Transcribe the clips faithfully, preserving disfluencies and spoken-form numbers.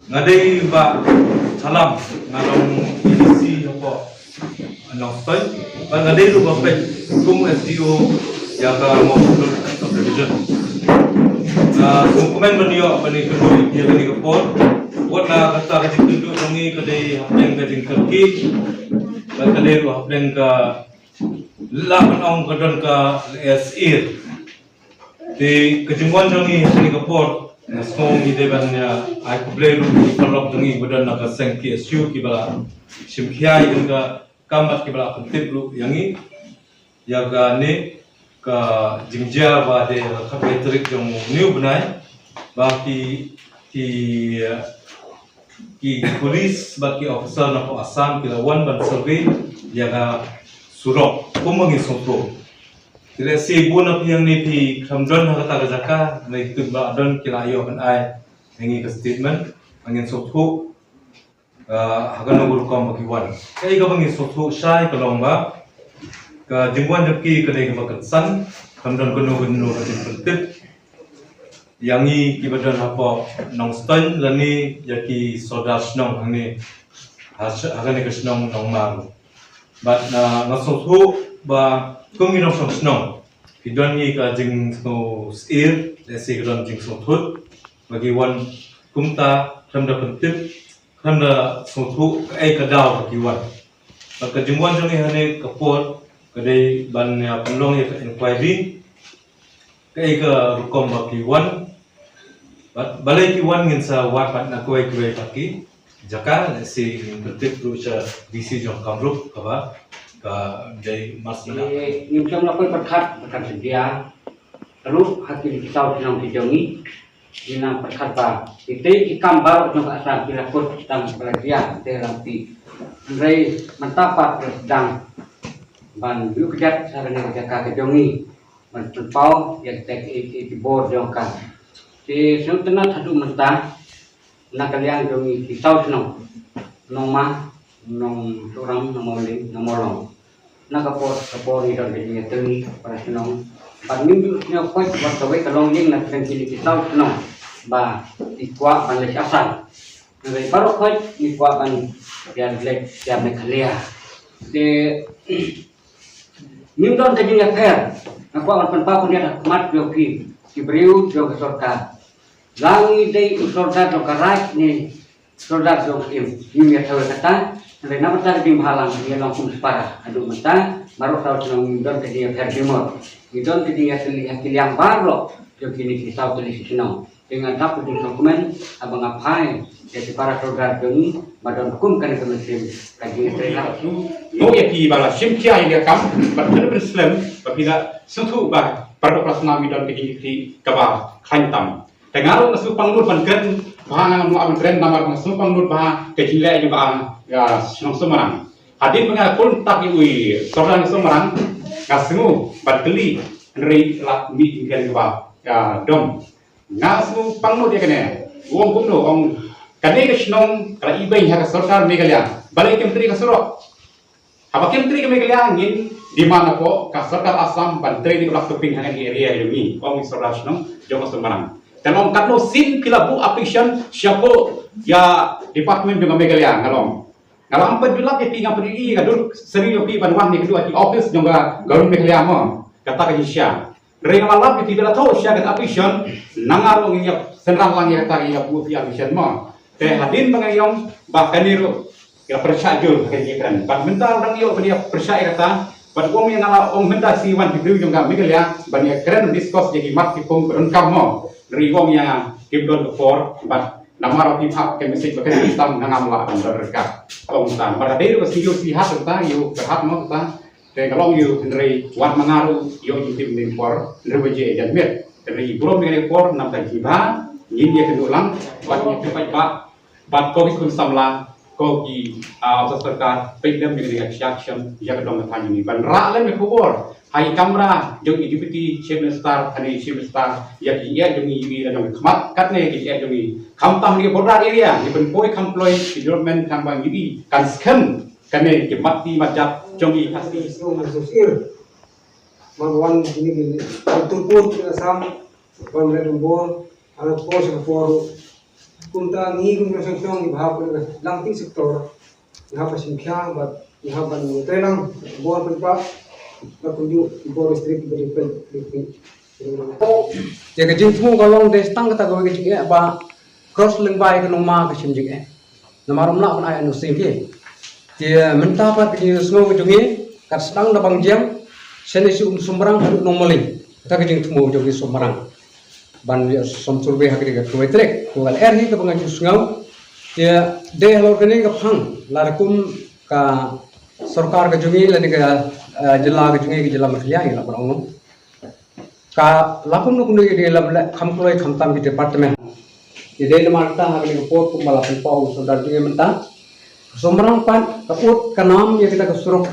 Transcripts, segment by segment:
Nga dei Bah Thalam, nga long A D C hapoh Nongstoiñ, bad nga dei ruh ba peit kum S D O ïa ka Mawphanlut Subdivision. Nga sngewkmen ban ïoh ban ïakynduh ïa kane ka por. Wat la kata ka jingkynduh jong ngi ka dei hapdeng ka jingkyrkieh, bad ka dei ruh hapdeng ka, lah ban ong ka don ka leh syier. Te ka jingwan jong ngi ha kane ka por, nga sngew ngi dei ban, eh, ai khublei ruh ïa ki paralok jong ngi ba don na ka seng K S U kiba la shim khia ïa ka kam bad kiba la pyntip ruh ïa ngi ïa kane ka jingjia ba dei ha ka khatwei tarik jong une u bnai, ba ki, ki, eh, ki police bad ki officer na ka Assam ki la wan ban survey ïa ka surok kum ba ngi sngewthuh. Te lehse bun na phi hangne phi khlem don ha kata ka jaka, lei tut ba don ki la ïoh ban ai ha ngi ka statement, ba ngin sngewthuh, ah, ha kano ka rukom ba ki wan. Kaei kaba ngi sngewthuh shai ka long ba ka jingwan jong ki ka dei kaba kynsan, khlem don kano kano ka jingpyntip ïa ngi kiba don hapoh Nongstoiñ lane ïa ki sordar shnong hangne ha sh-, ha kane ka shnong Nongma. Bad, ah, nga sngewthuh ba kum ki nongshong shnong ki don ngi ka jingsngewsyier, lehse ki don jingsngewthuh ba ki wan kumta khlem da pyntip, khlem da sngewthuh kaei ka daw ba ki wan. Bad ka jingwan jong ngi hangne ka por ka dei ban, ah, pynlong ïa ka inquiry kaei ka rukom ba ki wan. Bad balei ki wan ngin sa wad bad na kawei kawei pat ki jaka, lehse ngin pyntip ruh sha D C jong ka Kamrup kaba ka dei Mas Mynta. Eh, ngim shym la poi pyrkhat, pyrkhat sedia ruh ha ki saw shnong ki jong ngi. Ngi nang pyrkhat ba kitei ki kam baroh jong ka Assam ki la kut tang ba la jia te lam ti. Hynrei mynta pat ka sdang ban ïuh kjat ha kane ka jaka ka jong ngi ban pynpaw ïa kita ki, ki, ki bor jong ka. Te sngewtynnat haduh mynta na ka liang jong ngi ki saw shnong, Nongma, Nongsohram, Nongmawlieh, Nongmawlong. Na ka por ka por ngi don ka jingïatylli para shnong. Bad ngim ju sngewkhoit wat kawei ka longïing na pdeng kine ki saw shnong ba ki kwah ban leit sha Assam. Hynrei baroh khoit ngi kwah ban ïaleit sha Meghalaya. Te ngim don ka jingïapher. Nga kwah ban pynpaw khyndiat ha khmat jong phi ki briew jong ka sorkar. La ngi dei u sordar jong ka raij ne sordar jong ka im, ngim ïathuh kata. Hynrei na bynta ka jingbhalang ngi long kum separa. Haduh mynta baroh saw shnong ngim don ka jingïapher jingmut. Ngi don ka jingïatylli ha ki liang baroh jong kine ki saw tylli ki shnong. Te nga dap ka jingsngewkmen haba nga phai ïa ki para sordar jong ngi ba don kum kane ka mynsiem ka jingïatylli. To ïa phi ba la shim khia ïa ka kam bad kane ka slem ba phi la sngewthuh ba para doh para snam ngi don ka jingïatylli kaba khlaiñ tam. Te nga ruh nga sngewpang lut ban kren bha, nga ruh ban kren namar nga sngewpang lut bha ka jingleh jong ka, ah, shnong Sumrang. Hadien ba nga contact ïa u sordar Sumrang nga sngew ban kylli, hynrei la mih jingkren kaba, ah, dom. Nga sngewpang lut ïa kane. U ong kumno, ong kane ka shnong ka la ibeiñ ha ka sorkar Meghalaya. Balei kim trei ka surok? Haba kim trei ka Meghalaya ngin demand hapoh ka sorkar Assam ban trei ïa ka block topping ha kane ka area jong ngi, ong u sordar shnong jong ka Sumrang. Te nga ong katno sien phi la buh application shapoh ïa department jong ka Meghalaya, nga ong. Nga la ong pat ju lap ïa phi, nga pat ïohi, nga dur syriem ïa phi ban wan ïakynduh ha ki office jong ka government Meghalaya mo. Kata ka jingshisha. Hynrei nga la lap ïa phi ba la thoh sha kata application, nangta ruh ngin ïa synran lang ïa kata, ngin ïa buh ïa application mo. Te hadien ba nga ïoh ba kane ruh ka pyrshah jur ka ïa kren. Bad mynta ruh dang ïoh ban ïa pyrshah ïa kata. Bad ong ïa nga la ong mynta shi wan ki briew jong ka Meghalaya ban ïa kren discuss ïa ki mat ki pung ba donkam mo. Hynrei ong ïa nga kim don ka por bad namar phi phah ka message ba kane tam nga ngam lah ban don ryngkat. Ong tam ba ka dei ruh ka sngi ïoh shi hat mynta ïoh ka hat mo mynta. Te ka long ïoh hynrei wat ma nga ruh ïoh jingtip mynta por hynrei ba je jan miet. Hynrei burom ïa kane por namar ka jingba ngin ïa kynduh lang bad ngin ïa pynpaid ba bad ko ki khun samla ko ki, ah, officer sorkar peit lem ïa kane ka action ïa ka dong ka thaiñ ni ban rah lem ïa ka khubor ha i kamra jong i Deputy Chief Minister, kane Chief Minister ïa ki ïa jong i ïa jong i khmat katne ki ïa jong i khamtam ïa border area ïa pynpoi kham kloi ki development kham ba ïa i kan skhem kane ki mat ti mat jat jong i khasi. Sngewsir. Mar wan kini kini turpur kini Assam wan melihat lembur, anak pos ke por Kumta ngi kum ka shnong shnong ngi bha pun lang ting sektor. Ngi hap ba shim khia ba ngi hap ban ngi tei lang bor pun pa ba kum ju bor district ba di pen di pen. Te ka jingthmu ka long de stang kata ka wei ka jingeh ba cross lengbai ka nongma ka shim jingeh. Namar um lah ban ai anu sing ki. Te mynta pat ka jingsngew ka jong ngi ka sdang da bang jiang shane shi um sumrang ka nong maling. Kata ka jingthmu jong ngi sumrang. Ban ïa som survey ha kri ka tuwai trek. Ko gal er hi ka bang jingsngew. Te de halor kane ka phang la da kum ka sorkar ka jong ngi lane ka eh, jylla ka jong ngi ka jylla Meghalaya ngi la ban ong. Ka la kum nu kum nu ïa dei lam leh kham kloi kham tam ki department. Ïa dei namar ta ha kane ka por kum ba la pynpaw u sordar jong ngi mynta. Ka sumrang pat ka ut ka nam ïa kita ka surok.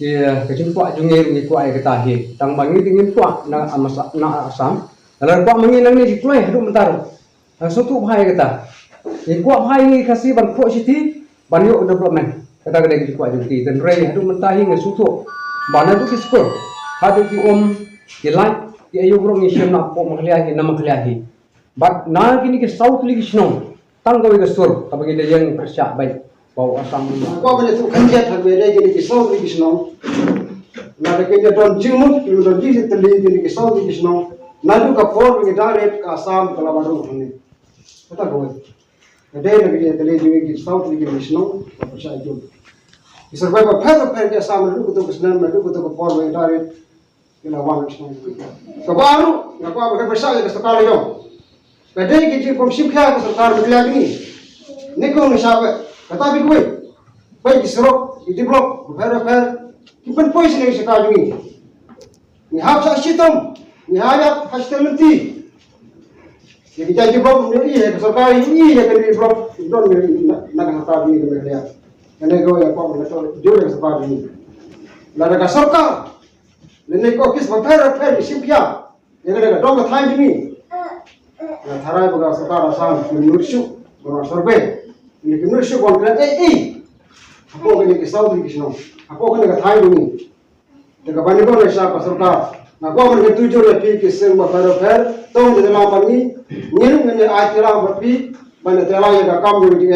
Ïa ka jingkwah jong ngi ngi kwah ïa kita hi. Tang ba ngi dei ngin kwah na Amasa- na Assam. Lada kwah ma ngi nangne ki kloi haduh mynta ruh. Nga sngewthuh bha ïa kata. Ngi kwah bha ïa ngi Khasi ban khoh shithi ban ïoh development. Kata ka dei ka jingkwah jong ki. Hynrei haduh mynta hi nga sngewthuh ba naduh ki skul haduh ki um ki lait ki aïu ruh ngi shem na pdeng Meghalaya hi na Meghalaya hi. Bad na kine ki saw tylli ki shnong tang kawei ka sur kaba ngi da ïeng pyrshah beit. Ba u Assam. Nga kwah ban ïathuh khyndiat ha kaba ïadei kine ki saw tylli ki shnong. Lada ki don jingmut, ki don jingtylli kine ki saw tylli ki shnong. Naduh ka por ba ngi da rit ka Assam ka la wan ruh hangne. Kata kawei. Ka dei na kine ki tylli jong ngi ki saw tylli ki shnong. Ka pyrshah ïa ki. Ki survey bapher bapher ki Assam naduh kato ka snem, naduh kato ka por ba ngi da rit. Ki la wan shnong. Kaba ar ruh, nga kwah ban pyrshah ïa ka sorkar ïa ka. Ka dei ka jingpynshim khia ka sorkar Meghalaya jong ngi. Nyngkong nyngshap, kata phi kawei. Peit ki surok, ki develop, bapher bapher. Ki pynpoi sha ka sorkar jong ngi. Ngi hap shah shitom, ngi hap ïa ka shitom lynti. Ïa ki jait develop, ngi ïa ka sorkar, ngi ïa ka develop, don ngi na, na ka sorkar jong ngi ka Meghalaya. Kane kawei nga kwah ban pynshoi jur ïa ka sorkar jong ngi. Lada ka sorkar lane ka ophis bapher bapher ki shim khia ïa kane ka dong ka thaiñ jong ngi. Nga tharai ba ka sorkar Assam kim nud shuh ban wan survey, kim nud shuh ban kren ei ei hapoh kane ki saw tylli ki shnong, hapoh kane ka thaiñ jong ngi. Te kaba nyngkong nga ïa ka sorkar, nga kwah ban kyntu jur ïa phi ki seng bapher bapher, to ngin ïalam bad ngi, ngi ruh ngin ïa ai ïalam bad phi ban ïa tela ïa ka kam jong ngi.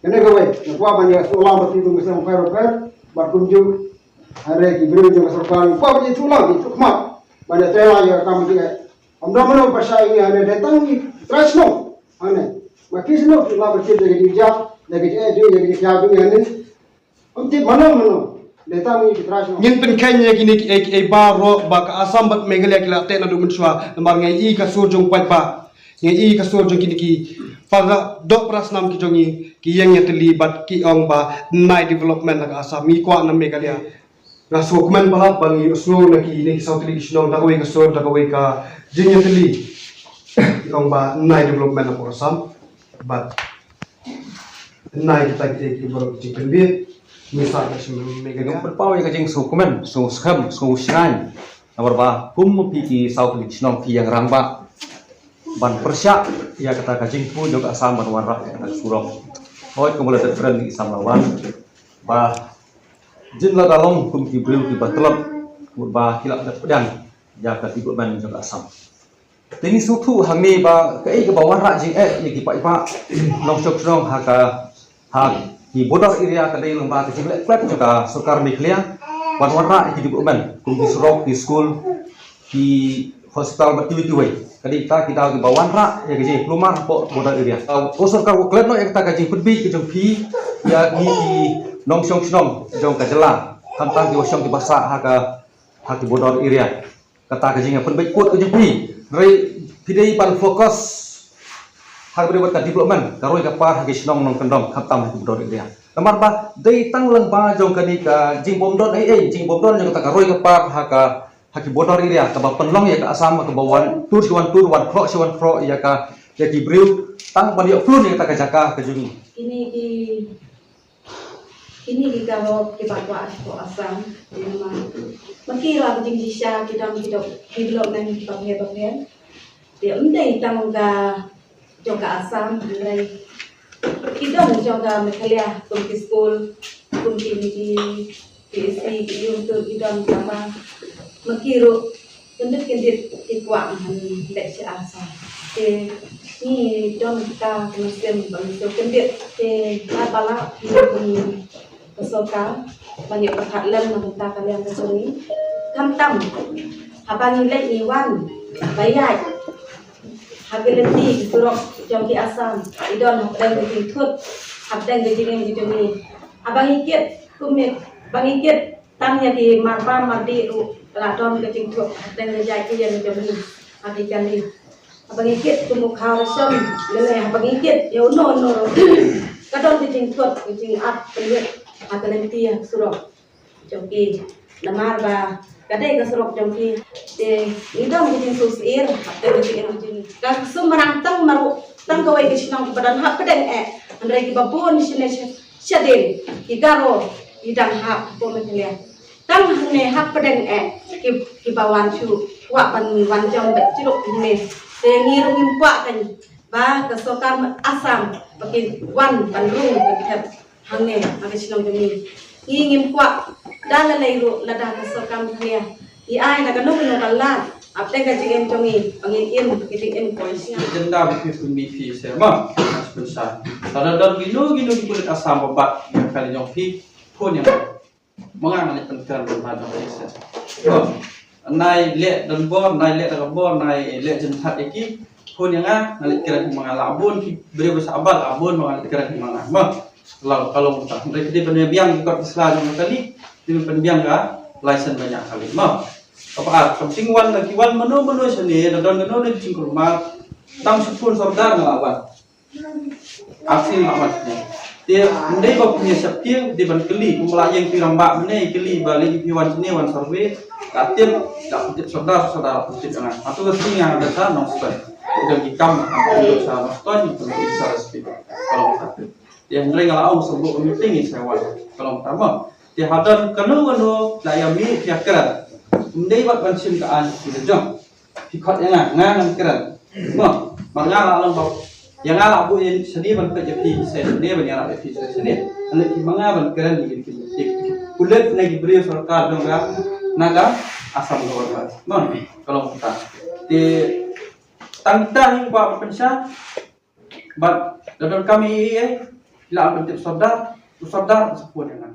Kane kawei, nga kwah ban ïathuh lang bad phi kum ki seng bapher bapher bad kumjuh ha ki briew jong ka sorkar, nga kwah ban ïathuh lang, ïathuh khmat ban ïa tela ïa ka kam jong ngi. Ym don mano ba pyrshah ïa ngi hangne, dei tang ngi trai shnong hangne. Ma phi shnong phi lah ban tip ïa ka jingjia, ïa ka jingeh jong ngi, ïa ka jingkhia jong ngi hangne. Ym tip mano mano. Dei tang ngi ki trai shnong. Ngin pynkheiñ ïa kine kiei kiei baroh ba ka Assam bad Meghalaya ki la teh naduh mynshuwa namar ngi i ka sur jong paidbah. Ngi i ka sur jong kine ki para doh para snam ki jong ngi, ki ïeng ïatylli bad ki ong ba nai development na ka Assam, ngi kwah na Meghalaya. Nga sngewkmen palat ba ngi ïohsngew na kine ki saw tylli ki shnong da kawei ka sur, da kawei ka jingïatylli. Ki ong ba nai development na ka Assam bad nai kita kiei kiei baroh ki jingpynbeit. Ngi sa ka shnong Meghalaya. Pynpaw ïa ka jingsngewkmen, sngewskhem, sngewshngaiñ. Namar ba kum phi ki saw tylli ki shnong phi ïeng rangbah ban pyrshah ïa kata ka jingthmu jong ka Assam ban wanrah ïa kata ka surok. Hooid, kumba la dep kren ïa ki samla wan ba jin la da long kum ki briew kiba tlot, ba ki la dep pdiang ïa ka development jong ka Assam. Te ngi sngewthuh hangne ba kaei kaba wanrah jingeh ïa ki paidbah nongshong shnong ha ka, ha ki border area ka dei lyngba ka jingleh klet jong ka sorkar Meghalaya ban wanrah ïa ki development kum ki surok, ki skul, ki hospital bad kiwei kiwei. Ka dei kita ki daw kiba wanrah ïa ka jingkulmar hapoh border area. Ka, ka sorkar ka klet noh ïa kata ka jingpynbiej ka jong phi ïa ngi ki nongshong shnong jong ka jylla, khamtam kiba shong kiba sah ha ka, ha ki border area. Kata ka jingpynbeit kut ka jong phi. Hynrei phi dei ban focus ha kaba dei bad ka development, ka roi ka par ha ki shnong nongkyndong, khamtam ha ki border area. Namar ba dei tang lyngba jong kane ka jingbym don ei ei, jingbym don jong kata ka roi ka par ha ka, ha ki border area kaba pynlong ïa ka Assam kaba wan tur shi wan tur, wan khroh shi wan khroh ïa ka, ïa ki briew tang ban ïoh plun ïa kata ka jaka ka jong ngi. Kine ki Kine ki karom kiba kwah sha ka Assam, ki namar ma ki la ka jingshisha ki dang ki dok development kiba pher ba pher. Te ym dei tang ka jong ka Assam, hynrei ki dang jong ka Meghalaya, kum ki skul, kum ki, ki, ki isi, ki yung tu ki dang kaba ma ki ruh kyndit kyndit ki kwah ngan leit sha Assam. Te Ngi don kita ka mynsiem ba ngi sngewkyndit te ka bala ngi ka sorkar ba ngi pyrkhat lem na kita ka liang ka jong ngi. Khamtam haba ngi leit ngi wan ba ïaid ha ki lynti ki surok jong ki Assam, i don hapdeng ka jingthut, hapdeng ka jingim ka jong ngi. Haba ngi kit kumne, ba ngi kit tang ïa ki marpa mardih ruh la don ka jingthut hapdeng ka jait ka ïeng ka jong ngi ha ki kali. Haba ngi kit kum u khaw rashon, lane haba ngi kit ïa uno uno ruh ka don ka jingthut, ka jingap pynïap ha ka lynti ha surok jong ki. Namar ba ka dei ka surok jong ki. Te ngi don ka jingsngewsih hapdeng ka jingim ka jong ngi. Ka ksum marang tang marwei, tang kawei ka shnong kaba don hapdeng eh, hynrei kiba bun shane sha- shadien ki Garo ki dang hap hapoh Meghalaya. Tang hangne hapdeng eh ki, kiba wan shu kwah ban wan jam bad juruk hangne. Te ngi ruh ngim kwah kan ba ka sorkar Assam ba kin wan ban rung ban thep hangne ha ka shnong jong ngi. Ngi ngim kwah da lei lei ruh lada ka sorkar Meghalaya i ai na kano kano ka lad hapdeng ka jingim jong ngi ba ngin im ka jingim kongsan. Jenda ba phi pynmih phi seh ma, ha sha pynshai. Lada don kino kino ki pulit Assam ba bat ïa ka liang jong phi, phone ïa nga. Ma nga ngan leit pynkren bad ma jong phi seh. Ko, nai leh don bor, nai leh da ka bor, nai leh jingthat ïa ki. Phone ïa nga, ngan leit kren ma nga. La bun ki briew ba shah bat, la bun ma nga leit kren ma nga. Ma, la ka long ta. Hynrei ki dei ban biang ki kot ki sla jong ka kali, ki dei ban biang ka license ba ñiah kali. Ma, kaba ar, ka jingwan, ki wan mano mano shane, da don kano kano jingkulmar, tang shu phone sordar nga la wan. Arsien la wan shane. Te ym dei ba phi ïa sheptieng, dei ban kylli, kum la ïeng phi rangbah mynne, kylli ba lei phi wan shane, wan survey, la tip, la pyntip sordar, sordar la pyntip ïa nga. Hato ka sngi nga da sa Nongstoiñ. Ka dang ki kam, ka dang sa Nongstoiñ, ka dang sa Respect. Ka long sa. Te hynrei nga la ong sa buh ka meeting, sa wan. Ka long ta mo. Te hadien kano kano la ïa mih ïa kren. Ym dei wat ban shim ka aiñ ki la jong. Phi khot ïa nga, nga ngan kren. Mo, ma nga la long ba ïa nga la buh ïa shane ban peit ïa phi shane, ban ïarap ïa phi shane. Hynrei phi ma nga ban kren ïa ki, ki pulit ne ki briew sorkar jong ka na ka Assam government. Mo, ka long kata. Te tang kita hi ba pynshai bad da donkam ïa ei ei, la ban tip sordar, u sordar sa phone ïa nga.